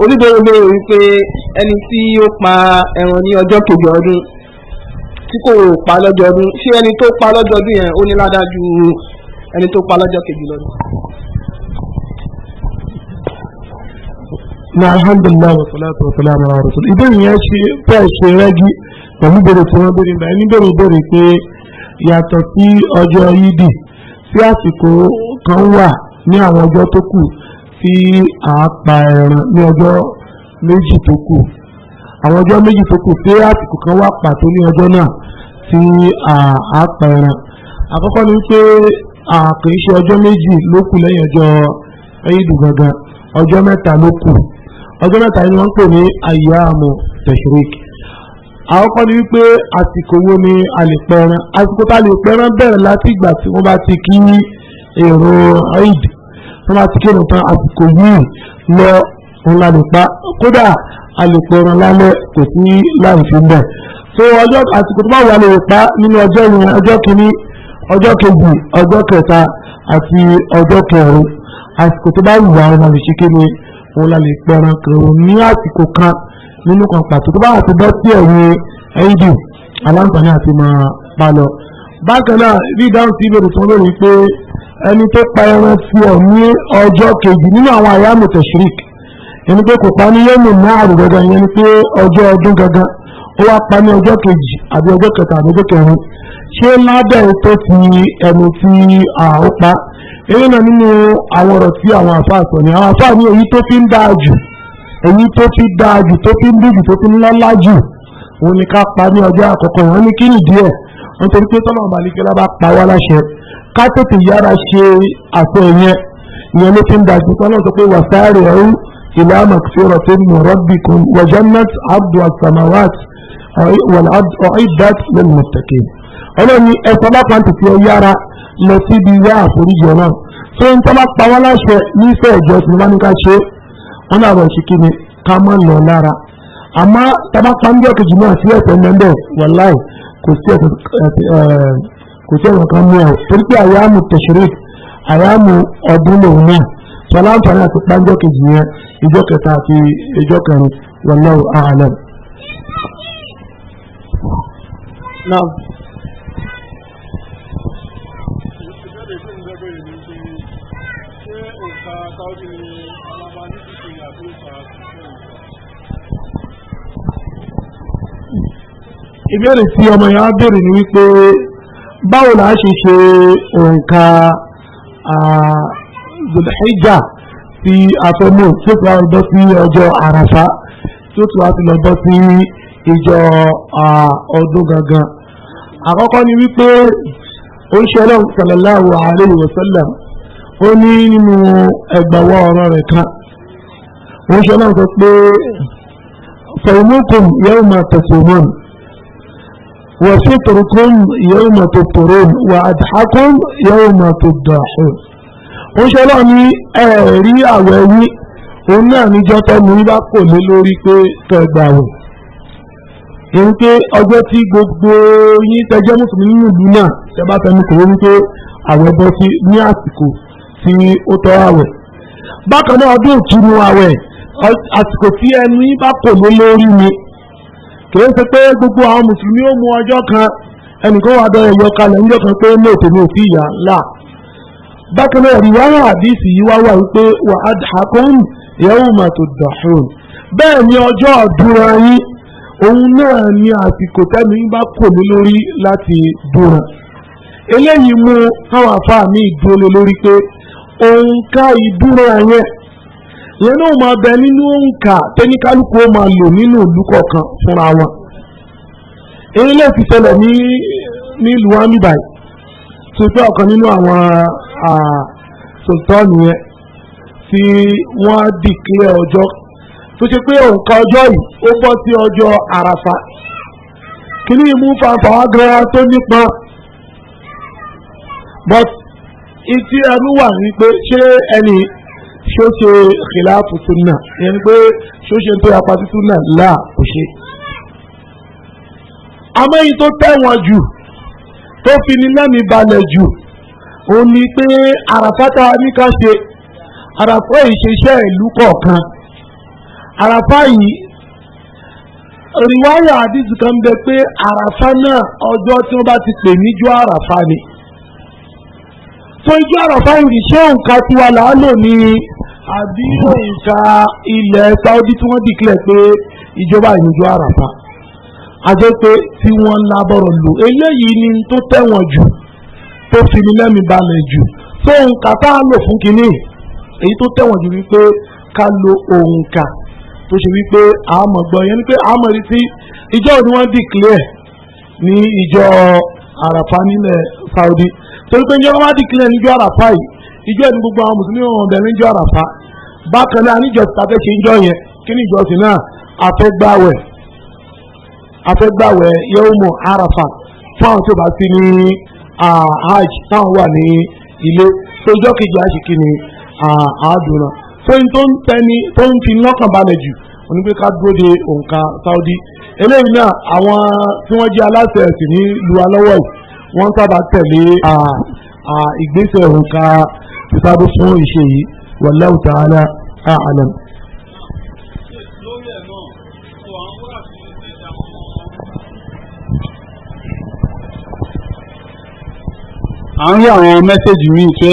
Oníbèrè béèrè wípé ẹni tí ó pa ẹran ní ọjọ́ kejì ọdún tí kò pa lọ́jọ́ ọdún, ṣé ẹni tó pa lọ́jọ́ ọdún yẹn ó ní ládàá ju ẹni tó pa lọ́jọ́ kejì lọ́dún? Na alhamdulillah wa salatu wa salam ala rasul. Ìbéèrè yẹn ṣe bẹ́ẹ̀ ṣe rẹ́gí pẹ̀lú ìbéèrè tí wọ́n béèrè nígbà ẹni béèrè béèrè pé yàtọ̀ sí ọjọ́ yídì sí àsìkò kan wà ní àwọn ọjọ́ tó kù tí a pa ẹran ní ọjọ́ méjì tó kù. Àwọn ọjọ́ méjì tó kù sí àsìkò kan wà pàtó ní ọjọ́ náà tí a pa ẹran. Àkọ́kọ́ ni pé kì í ṣe ọjọ́ méjì ló kù lẹ́yìn ọjọ́ yídì gangan, ọjọ́ mẹ́ta ló kù. Ọjọ́ mẹ́ta ni wọ́n ń pè ní ayyamu tashrik. Àkọ́kọ́ ni wípé àsìkò wo ni a lè pẹran. Àsìkò tá a lè pẹran bẹ̀rẹ̀ láti ìgbà tí wọ́n bá ti kí èrò Eid, wọ́n bá ti kí èrò tán, àsìkò yìí lọ òun la lè pa. Kódà a lè pẹran lálẹ́, kò sí láì fi ń bẹ̀. So ọjọ́ àsìkò tó bá wà lè pa nínú ọjọ́ yẹn, ọjọ́ kìíní, ọjọ́ kejì, ọjọ́ kẹta àti ọjọ́ kẹrin. Àsìkò tó bá wù wá òun la lè ṣe kí ni òun la lè pẹran kẹrin ní àsìkò kan nínú kan pàtó tó bá wà tó bọ́ sí ẹ̀yìn ẹ̀yìn aláǹfààní àti máa pa lọ. Bákan náà bí dáhùn sí ìbéèrè tó ń lórí pé ẹni tó pa ẹran sí ọ ní ọjọ́ kejì nínú àwọn àyàmù tashrik, ẹni pé kò pa ní yẹ́mù náà àrùn gangan, ìyẹn ni pé ọjọ́ ọdún gangan ó wá pa ní ọjọ́ kejì àbí ọjọ́ kẹta àbí ọjọ́ kẹrin, ṣé lábẹ́ tó ti ẹni tí ó pa? Èyí náà nínú àwọn ọ̀rọ̀ tí àwọn àfáà sọ ni. Àwọn àfáà ní èyí tó fi ń dáa jù, èyí tó fi dáa jù, tó fi ń dùn jù, tó fi ń lọ́lá jù, òun ni ká pa ní ọjọ́ àkọ́kọ́. Wọn ní kí nìdí ẹ̀? Wọ́n torí pé tọ́lá ọba àlekẹ́lá bá pa wá láṣẹ ká tètè yára ṣe àṣẹ yẹn, ìyẹn ló fi ń dáa jù. Tọ́lá sọ pé wasari'u ila magfiratin min rabbikum wa jannatin 'arduha as-samawati wal ardu u'iddat lil muttaqin. Ọlọ́ni ẹ̀sọ́ bá pa tètè yára lọ síbi wá àforíjì ọ̀nà. Tó ń tọ́lá pa wá láṣẹ nífẹ̀ẹ́ ìjọsìn bá ní ká ṣe, wọn náà rọ̀ sí kí ni ká má lọ lára. Àmọ́ tábà pa ń jọ́ kejì náà sí ẹ̀sẹ̀ mẹ́ńbẹ̀, wàláì kò sí ẹ̀sẹ̀ kan mú ẹ̀, torí pé àyàmù tashrik, àyàmù ọdún lòun náà sọ láǹfààní àti pàǹjọ́ kejì yẹn, ìjọ kẹta àti ìjọ kẹrin. Wallahu a'lam. Naam. Ìbéèrè tí ọmọ yẹn á béèrè ni wípé báwo la ṣe ṣe òǹkà Zulhijjah tí a fẹ́ mú tí ó ti wá lọ sí ọjọ́ Àràfá, tí ó ti wá lọ bọ́ sí ìjọ ọdún gangan. Àkọ́kọ́ ni wípé ó ń ṣe Ọlọ́run sallallahu alayhi wa sallam, ó ní nínú ẹgbàwọ́ ọ̀rọ̀ rẹ̀ kan, ó ń ṣe Ọlọ́run sọ pé sawmukum yawma tasumun wa fitrukum yawma tufturun wa adhakum yawma tuddahun. Ó ń ṣe Ọlọ́run ní ẹ̀rí àwẹ̀ yín, òun náà níjọ́ tẹ́nu yín bá kò lé lórí pé kẹgbàwẹ̀. Èyí pé ọjọ́ tí gbogbo yín tẹjẹ́ mùsùlùmí nínú ìlú náà tẹ bá fẹnu kò wí pé àwẹ̀ bọ́ sí ní àsìkò tí ó tọ́ àwẹ̀. Bákan náà ọdún ìtùnú àwẹ̀, àsìkò tí ẹnu yín bá kò lé lórí ni. Kìí ṣe pé gbogbo àwọn mùsùlùmí ó mú ọjọ́ kan, ẹnìkan wà bẹ̀rẹ̀ yọ kalẹ̀ níjọ́ kan pé ní òtò ní òtí ìyá ńlá. Bákan náà ìwáyà àdìsí yìí wá wà wípé wa adhakum yawma tuddahun. Bẹ́ẹ̀ ni ọjọ́ ọdúnra yín, òun náà ni àsìkò tẹ́mi bá kò lé lórí láti dúnra. Eléyìí mú káwọn àfáà mi dúró lé lórí pé òǹkà ìdúnra yẹn, ìyẹn náà máa bẹ nínú òǹkà tẹ́níkálukú ó máa lò nínú ìlú kọ̀ọ̀kan fúnra wọn. Èyí lè fi ṣẹlẹ̀ ní nílùú wa níbàyí tó pé ọ̀kan nínú àwọn sultan yẹn tí wọ́n dìklẹ̀ ọjọ́ tó ṣe pé òǹkà ọjọ́ yìí ó bọ́ sí ọjọ́ Àràfà. Kìíní mú fanfà wá gan tó nípọn, but ìtí ẹnu wà ní pé ṣé ẹni ṣó ṣe khilafu sunna, ìyẹn ni pé ṣó ṣe tó yapa sí sunna là kò ṣe. Àmọ́ èyí tó tẹ̀wọ̀n jù tó fi ní lẹ́mìí balẹ̀ jù òun ni pé Àràfà tá a ní ká ṣe, Àràfà yìí ṣe iṣẹ́ ìlú kọ̀ọ̀kan. Àràfá yìí rìwáyà àdìsí kan bẹ pé àràfá náà ọjọ́ tí wọ́n bá ti pè níjọ́ àràfá ni. So ijọ́ àràfá yìí ṣé òǹkà tiwa là á lò ní àbí òǹkà ilẹ̀ Saudi tí wọ́n dìklẹ̀ pé ìjọba ìníjọ́ àràfá? A jẹ́ pé tí wọ́n lábọ̀rọ̀ lò eléyìí ni tó tẹ̀wọ̀n jù, tó fi ní lẹ́mìí balẹ̀ jù. So òǹkà tá a lò fún kínní èyí tó tẹ̀wọ̀n jù wípé ká lo òǹkà tó ṣe wípé àmọ̀ gbọ́ yẹn ni pé àmọ̀ rí sí ìjọ ni wọ́n declare ní ìjọ àràfá nílẹ̀ Saudi. Torí pé ìjọ wọn declare níjọ àràfá yìí, ìjọ ẹni gbogbo àwọn mùsùlùmí wọn bẹ̀rẹ̀ níjọ àràfá. Bákan náà níjọ tí a fẹ́ ṣe ìjọ yẹn, kí ni ìjọsìn náà? Afẹ́gbàwẹ̀ yawmu àràfá fún àwọn tó bá sí ní hajj táwọn wà ní ilé. Tó ìjọ kejì àṣìkí ni àádùn fóyín tó ń tẹni tó ń fi lọ́kàn balẹ̀ jù òní pé ká dúró de òǹkà Saudi. Eléyìí náà àwọn tí wọ́n jẹ́ aláṣẹ ẹ̀sìn ní lu alọ́wọ́ yìí wọ́n sábà tẹ̀lé ìgbésẹ̀ òǹkà ìsábò fún ìṣe yìí. Wallahu ta'ala a'lam. À ń rí àwọn mẹ́sẹ̀gì míì pé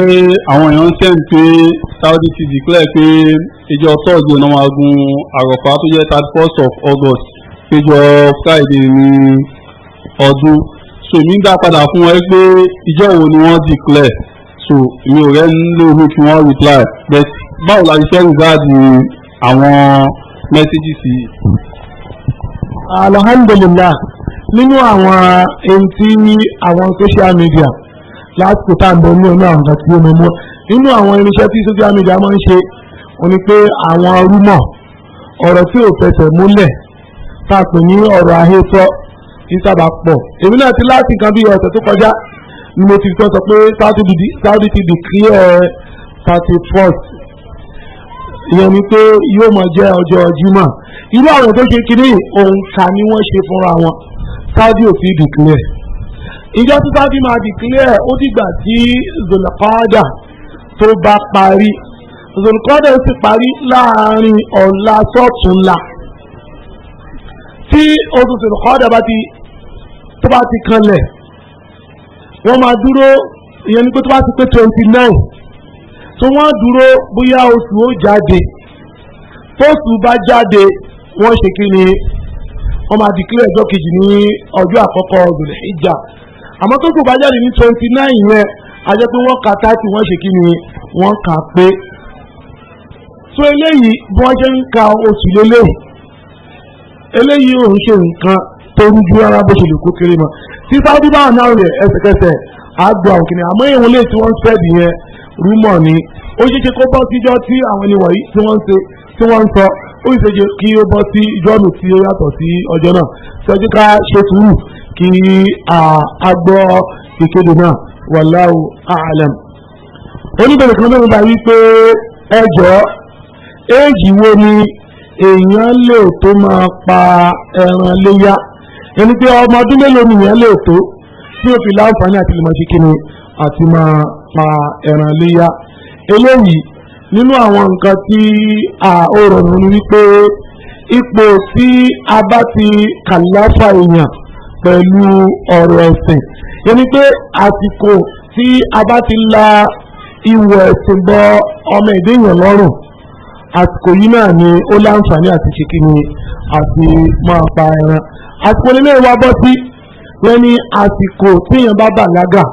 àwọn èèyàn ń send pé Saudi ti declare pé ìjọ Thursday náà máa gun àròfá tó jẹ́ 31st of August, péjọ Friday ní ọdún. So èmi ń dá padà fún wọn pé ìjọ wo ni wọ́n declare, so èmi ò rẹ́ nílò omi kí wọ́n reply. But báwo la ṣe fẹ́ regard àwọn mẹ́sẹ̀gì sí i? Alhamdulillah, nínú àwọn ẹni tí àwọn social media lásìkò tá à ń bọ ní ọ̀nà àwọn nǹkan tí ó mọ̀ mọ́ nínú àwọn irinṣẹ́ tí social media máa ń ṣe, ó ní pé àwọn rúmọ̀ ọ̀rọ̀ tí ò fẹsẹ̀ múlẹ̀ tá a pè ní ọ̀rọ̀ àhesọ ní sábà pọ̀. Èmi náà ti láti nǹkan bí ọ̀sẹ̀ tó kọjá ni mo ti sọ pé Saudi ti declare 31st, ìyẹn ni pé yóò máa jẹ́ ọjọ́ Jímọ̀. Irú àwọn tó ṣe kiri òǹkà ni wọ́n ṣe fúnra wọn, Saudi ò fi declare. Ìjọ tí Saudi máa declare ó dìgbà tí Zulqada tó bá parí. Zulqada ó sì parí láàrin ọ̀la sọ́túnla. Tí oṣù Zulqada tó bá ti kanlẹ̀, wọ́n máa dúró, ìyẹn ni pé tó bá ti pé 29, tó wọ́n dúró bóyá oṣù ó jáde. Tóṣù bá jáde, wọ́n ṣe kí ni? Wọ́n máa declare ọjọ́ kejì ní ọjọ́ àkọ́kọ́ Zulhijjah. Àmọ́ tó kù bá jáde ní 29 yẹn, a jẹ́ pé wọ́n ka 30, wọ́n ṣe kí ni? Wọ́n kà pé. So eléyìí bí wọ́n ṣe ń ka oṣù lélẹ́yìí, eléyìí ò ń ṣe nǹkan tó rújú rárá bó ṣe lè kó kéré mọ́. Tí Saudi bá wà náà rẹ̀ ẹsẹ̀kẹsẹ̀ àgbà òkìní, àmọ́ ìwọ̀n lè tí wọ́n ń sẹ́ẹ̀dì yẹn rúmọ̀ ni. Ó ṣeé ṣe kó bọ́ síjọ́ tí àwọn ẹni wọ̀nyí tí wọ́n ń ṣe tí wọ́n ń sọ, ó sì ṣe kí ó bọ́ sí ìjọ́ mi tí ó yàtọ̀ sí ọjọ́ náà. Ṣẹ́jú ká ṣe sùúrù kí a gbọ́ ìkéde náà. Wallahu a'lam. Oníbẹ̀rẹ̀ kan ló ń bá wí pé ẹjọ́ éèjì wo ni èèyàn lè tó máa pa ẹran léyà? Ẹni pé ọmọ ọdún mélòó ni èèyàn lè tó tí ó fi láǹfààní àti lè máa ṣe kíni àti máa pa ẹran léyà? Eléyìí nínú àwọn nǹkan tí ó rọrùn ni wípé ipò tí a bá ti kàláfà èèyàn pẹ̀lú ọ̀rọ̀ ẹ̀sìn, yẹni pé àsìkò tí a bá ti la ìwọ̀ ẹ̀sìn bọ ọmọ èdè èèyàn lọ́rùn, àsìkò yìí náà ni ó láǹfààní àti ṣe kíni àti máa pa ẹran. Àsìkò nílé wa bọ́ sí wọ́n ní àsìkò tí èèyàn bá bàlágà,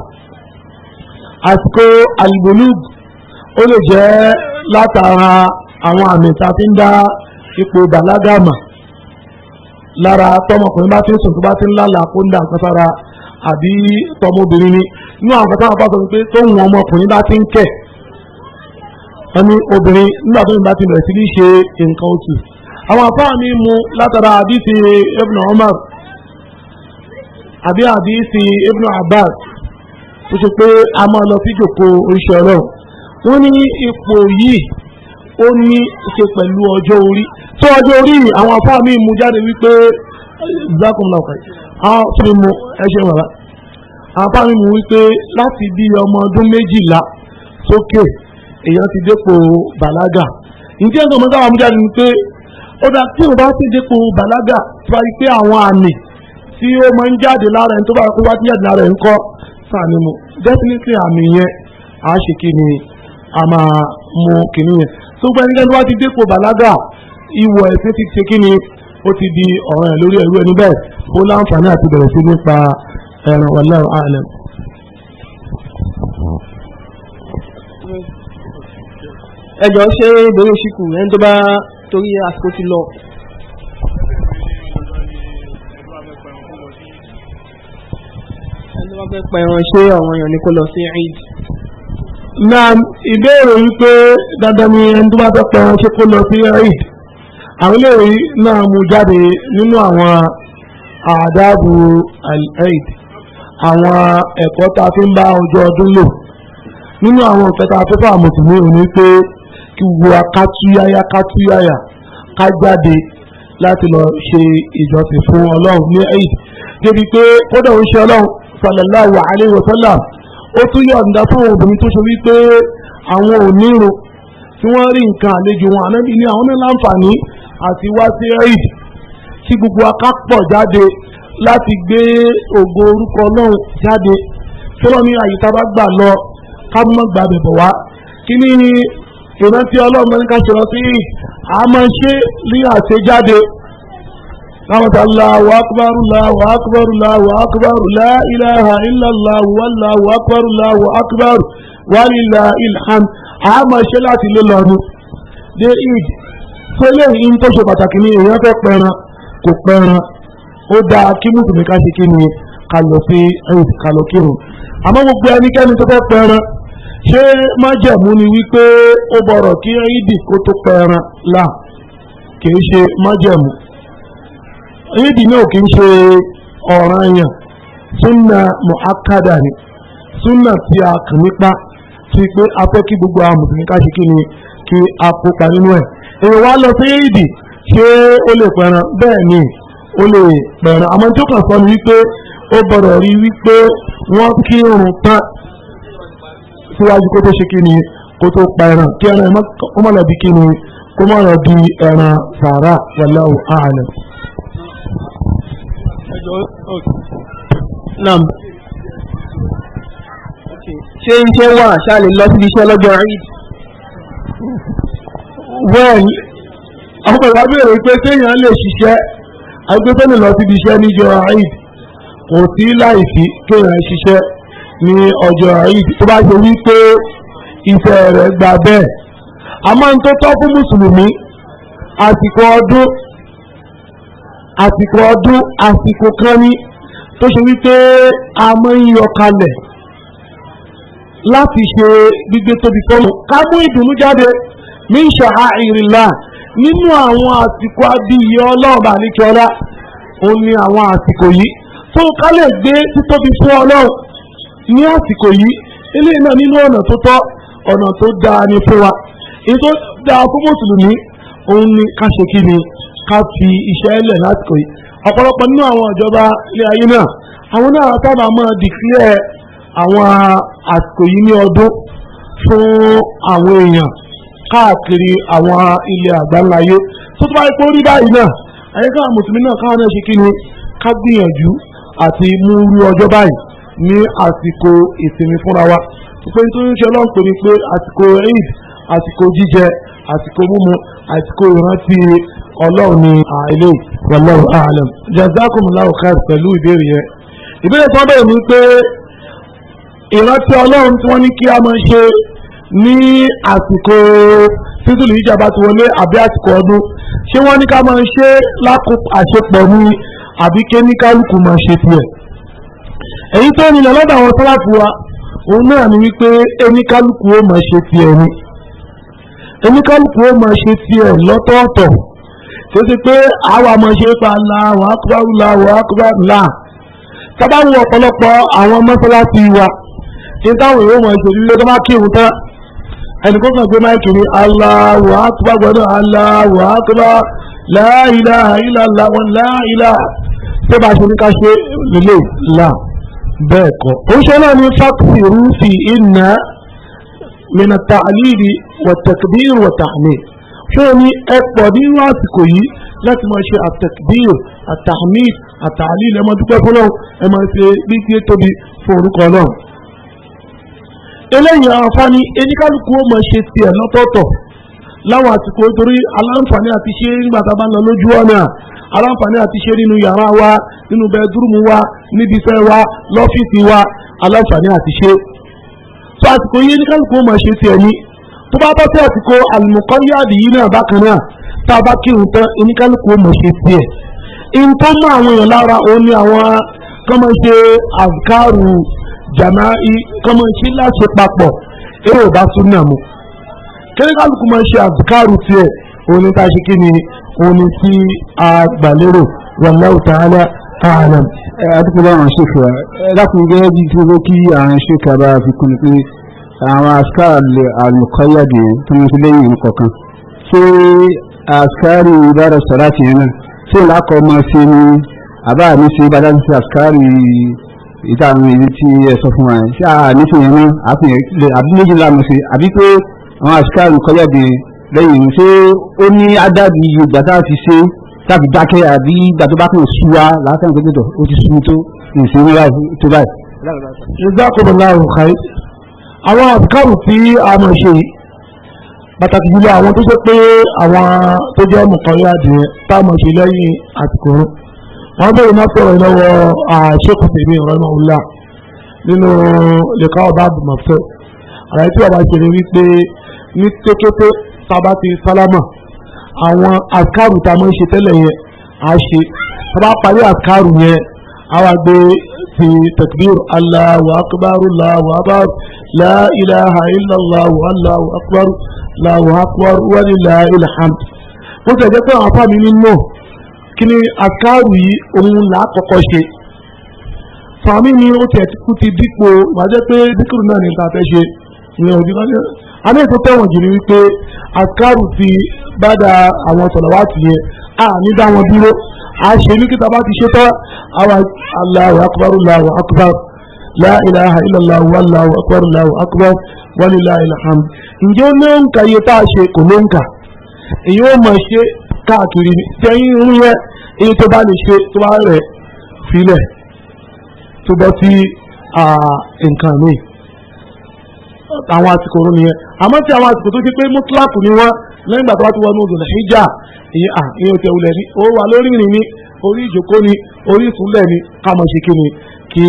àsìkò alìbòlúg, ó lè jẹ́ látara àwọn àmì tá a fi ń dá ipò bàlágà mà lára tọmọkùnrin bá ti ń sùn tó bá ti ń lálàá kó ń dà nǹkan sára, àbí tọmọbìnrin ni. Inú àwọn kan táwọn bá sọ pé tóun ọmọkùnrin bá ti ń kẹ̀, wọ́n ní obìnrin nígbà tó ń bá ti bẹ̀rẹ̀ sí ní ṣe nǹkan oṣù. Àwọn àfáà mi mú látara àdìsí Ibn Umar àbí àdìsí Ibn Abbas tó ṣe pé a máa lọ sí ìjòkó oríṣi Ọlọ́run. Wọ́n ní ipò yìí ó ní ṣe pẹ̀lú ọjọ́ orí. Tó ọjọ́ orí àwọn àfáà mi mú jáde wípé àwọn fi mú ẹṣẹ wàrà. Àwọn àfáà mi mú wípé láti bí ọmọ ọdún 12 sókè èèyàn ti dépò bàlágà. Ǹjẹ́ nǹkan mọ́tò àwọn mú jáde ni pé Ó dá tí o bá ti dépò bàlágà tó bá rí pé àwọn àmì tí ó máa ń jáde lára ẹni tó bá kó wá ti jáde lára ẹ̀ ń kọ́ sàní mu. Definitely àmì yẹn á ṣe kí ni a máa mú kìíní yẹn. Tó gba ẹnikẹ́ni tó bá ti dépò bàlágà, ìwọ̀ ẹ̀sìn ti ṣe kí ni ó ti di ọ̀ràn ẹ̀ lórí ẹ̀rú ẹni bẹ́ẹ̀, ó láǹfààní àti bẹ̀rẹ̀ sí nípa ẹran. Wallahu a'lam. Ẹjọ́ ṣé ìbéèrè ṣìkù ẹni tó bá torí àsìkò ti lọ. Ẹni tó bá fẹ́ pa ẹran ṣé àwọn èèyàn ní kó lọ sí Eid? Náà ìbéèrè wípé dandan ni ẹni tó bá fẹ́ pa ẹran ṣé kó lọ sí Eid. Àwọn eléyìí náà mú jáde nínú àwọn àdáàbò al-Eid, àwọn ẹ̀kọ́ tá a fi ń bá ọjọ́ ọdún lò. Nínú àwọn nǹkan tá a fẹ́ fún àwọn mùsùlùmí ò ní pé kí gbogbo wa ká túyáyá ká túyáyà ká jáde láti lọ ṣe ìjọsìn fún Ọlọ́run ní Eid. Débi pé kódà ó ń ṣe Ọlọ́run sallallahu alayhi wa sallam, ó tún yọ̀ǹda fún obìnrin tó ṣe wípé àwọn ò nírun tí wọ́n rí nǹkan àlejò wọn, ànábì ní àwọn náà láǹfààní àti wá sí Eid, kí gbogbo wa ká pọ̀ jáde láti gbé ògo orúkọ Ọlọ́run jáde. Fọlọ́ ní àyè tá a bá gbà lọ ká mọ́ gba bẹ̀bọ̀ wá. Kí ni ìrántí Ọlọ́run ní ká ṣe lọ sí Eid? A máa ṣe ní àṣejáde. Láwọn ta Allahu akbar, Allahu akbar, Allahu akbar, la ilaha illallah, wallahu akbar, Allahu akbar, walillahil hamd. A máa ṣe láti lé lọ́nu dé Eid. Tó eléyìí tó ṣe pàtàkì ní èèyàn fẹ́ pẹran kò pẹran, ó dáa kí mùsùlùmí ká ṣe kí ni ká lọ sí Eid, ká lọ kírun. Àmọ́ gbogbo ẹnikẹ́ni tó fẹ́ pẹran, ṣé májẹ̀mú ni wípé ó bọ̀rọ̀ kí Eid kó tó pẹran? Là, kìí ṣe májẹ̀mú. Eid náà kìí ṣe ọ̀ranyàn, súnà mu'akkada ni, súnà tí a kàn nípa ti pé a fẹ́ kí gbogbo àwọn mùsùlùmí ká ṣe kí ni kí a kópa nínú ẹ̀. Èèyàn wá lọ sí Eid, ṣé ó lè pẹran? Bẹ́ẹ̀ ni, ó lè pẹran. Àmọ́ tí ó kàn sọ ni wípé ó gbọ́dọ̀ rí wípé wọ́n kírun tán síwájú kó tó ṣe kí ni kó tó pa ẹran, kí ẹran kó má lọ di kí ni kó má lọ di ẹran sàrà. Wallahu a'lam. Naam. Ṣé iṣẹ́ wà ṣáà lè lọ síbi iṣẹ́ lọ́jọ́ Eid? Well, àwọn bàbá béèrè pé téèyàn lè ṣiṣẹ́ agbẹ́fẹ́ lè lọ síbi iṣẹ́ níjọ́ Eid. Kò sí láìsí kéèyàn ṣiṣẹ́ ní ọjọ́ Eid tó bá ṣe wípé iṣẹ́ rẹ̀ gba bẹ́ẹ̀. Àmọ́ n tó tọ́ fún mùsùlùmí, àsìkò ọdún, àsìkò ọdún, àsìkò kan ní tó ṣe wípé a máa ń yọ kalẹ̀ láti ṣe gbígbé tóbi fọ́nù, ká mú ìdùnnú jáde min sha'airillah. Nínú àwọn àsìkò abiyì Ọlọ́run àníkíọ́lá, òun ni àwọn àsìkò yìí tó ká lè gbé títóbi fún Ọlọ́run ní àsìkò yìí. Eléyìí náà nínú ọ̀nà tó tọ́, ọ̀nà tó dáa ni fún wa. Èyí tó dáa fún mùsùlùmí òun ni ká ṣe kí ni ká fi iṣẹ́ lẹ̀ lásìkò yìí. Ọ̀pọ̀lọpọ̀ nínú àwọn ìjọba ilé ayé náà, àwọn náà sábà máa dìklẹ́ àwọn àsìkò yìí ní ọdún fún àwọn èèyàn káàkiri àwọn ilẹ̀ àgbáńláyé. Tó tó bá yẹ kó rí báyìí náà, àyíká àwọn mùsùlùmí náà káwọn náà ṣe kí ni ká gbìyànjú àti mú irú ọjọ́ báyìí ní àsìkò ìsinmi fúnra wa. Pé nítorí ṣe Ọlọ́run pè ní pé àsìkò Eid, àsìkò jíjẹ, àsìkò mímu, àsìkò ìrántí Ọlọ́run ní àìlè. Wallahu a'lam. Jazakumullahu khair pẹ̀lú ìbéèrè yẹn. Ìbéèrè tí wọ́n bẹ̀rẹ̀ ni pé ìrántí Ọlọ́run tí wọ́n ní kí a máa ṣe ní àsìkò títúlù ìjàmbá ti wọlé àbí àsìkò ọdún, ṣé wọ́n ní ká máa ṣe lákòókò àṣepọ̀ ní àbí ké ní kálukú máa ṣe tiẹ̀? Èyí tó nílẹ̀ lọ́dọ̀ àwọn sálàfù wa òun náà ni wípé eníkálukú ó máa ṣe tiẹ̀ ni, eníkálukú ó máa ṣe tiẹ̀ lọ́tọ̀ọ̀tọ̀. Tó ṣe pé àwa máa ṣe pa Allahu akbar, Allahu akbar là. Tábà wo ọ̀pọ̀lọpọ̀ àwọn mọ́sálásí wa ní táwọn èèyàn máa ṣe nílé tó bá kírun tán, ẹnì kó kàn gbé máìkì ní Allahu akbar gbọ́dọ̀ Allahu akbar la ilaha illallah wọn la ilaha. Tó bá ṣe ní ká ṣe lélẹ̀ là bẹ́ẹ̀ kọ́. Oúnjẹ náà ní fáksì rúfì iná mina ta'lili wa takbir wa ta'mid. Ṣé o ní ẹ pọ̀ nínú àsìkò yìí láti máa ṣe àtẹ̀kbír, àtàmíd, àtàlíl, ẹ máa dúpẹ́ fún Ọlọ́run, ẹ máa ṣe gbígbé tóbi fún orúkọ Ọlọ́run. Eléyìí àǹfààní eníkálukú ó máa ṣe tiẹ̀ lọ́tọ̀ọ̀tọ̀ láwọn àsìkò, torí aláǹfààní àti ṣe nígbà tá a bá ń lọ lójú ọ̀nà, aláǹfààní àti ṣe nínú yàrá wa, nínú bẹ́ẹ̀dúrúmù wa, níbi iṣẹ́ wa, lọ́fíìsì wa, aláǹfààní àti ṣe. Tó àsìkò yìí eníkálukú ó máa ṣe tiẹ̀ ní. Tó bá bọ́ sí àsìkò àlùmọ̀kọ́yàdì yìí náà bákan náà, tá a bá kírun tán eníkálukú ó máa ṣe tiẹ̀. In tó mọ àwọn èèyàn lára òun ni àwọn kọ́ máa ṣe àzùkárù jàmáì, kọ́ máa ṣe láṣẹ papọ̀, eré ò bá súnà mu. Kẹ́ríkálukú máa ṣe àzùkárù tiẹ̀, òun ni tá a ṣe kí ni, òun ni tí a gbà lérò. Wallahu ta'ala a'lam. Ẹ adúpẹ́ lọ́wọ́ ṣèkà ẹ lákùn gẹ́gẹ́ bí tí ó kí àwọn ṣèkà bá fi kún ni pé àwọn àzùkárù àlùkọ́yàdì tó ń ṣe lẹ́yìn kọ̀ọ̀kan, ṣé àzùkárù ìbára sọ̀rọ̀ àti yẹn náà ṣé làákọ̀ máa ṣe ni àbá mi ṣe bá dájú sí àzùkárù ìta àwọn èyí tí ẹ sọ fún wa yẹn, ṣé àní fi yẹn náà àbí méjì láàmú ṣe, àbí pé àwọn àzùkárù kọ́yàdì lẹ́yìn ṣé ó ní ádàbí ìgbà tá a fi ṣe tàbí dákẹ́, àbí ìgbà tó bá kàn sú wa látàn tó gbẹdọ̀ ó ti sú tó ìsinmi tó báyìí. Jazakumullahu khair. Àwọn àzùkárù tí a máa ṣe pàtàkì jùlọ àwọn tó ṣe pé àwọn tó jẹ́ mọ̀kànlá adìyẹ tá a máa ṣe lẹ́yìn àsìkò rẹ̀. Wọ́n bẹ̀rẹ̀ náà sọ̀rọ̀ lọ́wọ́ Sheikh Uthaymeen rahimahullah nínú lẹ́ka ọba àbùmọ̀fẹ́. Àlàyé tí bàbá ṣe ni wípé ní kékété tá a bá ti sálámà, àwọn àkàrù tá a máa ń ṣe tẹ́lẹ̀ yẹn á ṣe. Tá a bá parí àkàrù yẹn, á wá gbé ti takbir Allahu akbar Allahu akbar la ilaha illallah Allahu akbar Allahu akbar wa lillahil hamd. Bó ṣe jẹ́ pé àwọn afá mi nínú kí ni àkàrù yìí òun là á kọ́kọ́ ṣe. Fàmí ni ó tiẹ̀ kú ti dípò ìwájẹ́ pé díkùrù náà ní ta fẹ́ ṣe. Ìyẹn òbí kan ní. Àmì ètò tẹ̀wọ̀n jù ní wípé àkàrù ti bá da àwọn sọ̀làwátì yẹn, a ní dá wọn dúró. A ṣe ní kíta bá ti ṣe tán, àwa Allahu akbar Allahu akbar la ilaha illallah wallahu akbar Allahu akbar walillahil hamd. Ǹjẹ́ ó ló ń ka iye tá a ṣe? Kò ló ń kà. Èyí ó mọ̀ ṣe káàkiri ní tẹ́yìn ń yẹ iye tó bá lè ṣe tó bá rẹ̀ filẹ̀ tó bọ́ sí nǹkan mi. Àwọn àsìkò orun nìyẹn. Àmọ́ tí àwọn àsìkò tó ṣe pé mutlaku ni wọ́n lẹ́yìn ìgbà tó bá ti wọnú Dhul Hijjah, ìyẹn ò tẹ̀ wulẹ̀ ní ó wà lórí ìrìn ni, orí ìjókòó ni, orí ìsúnlẹ̀ ni, ká mọ̀ ṣe kí ni kí.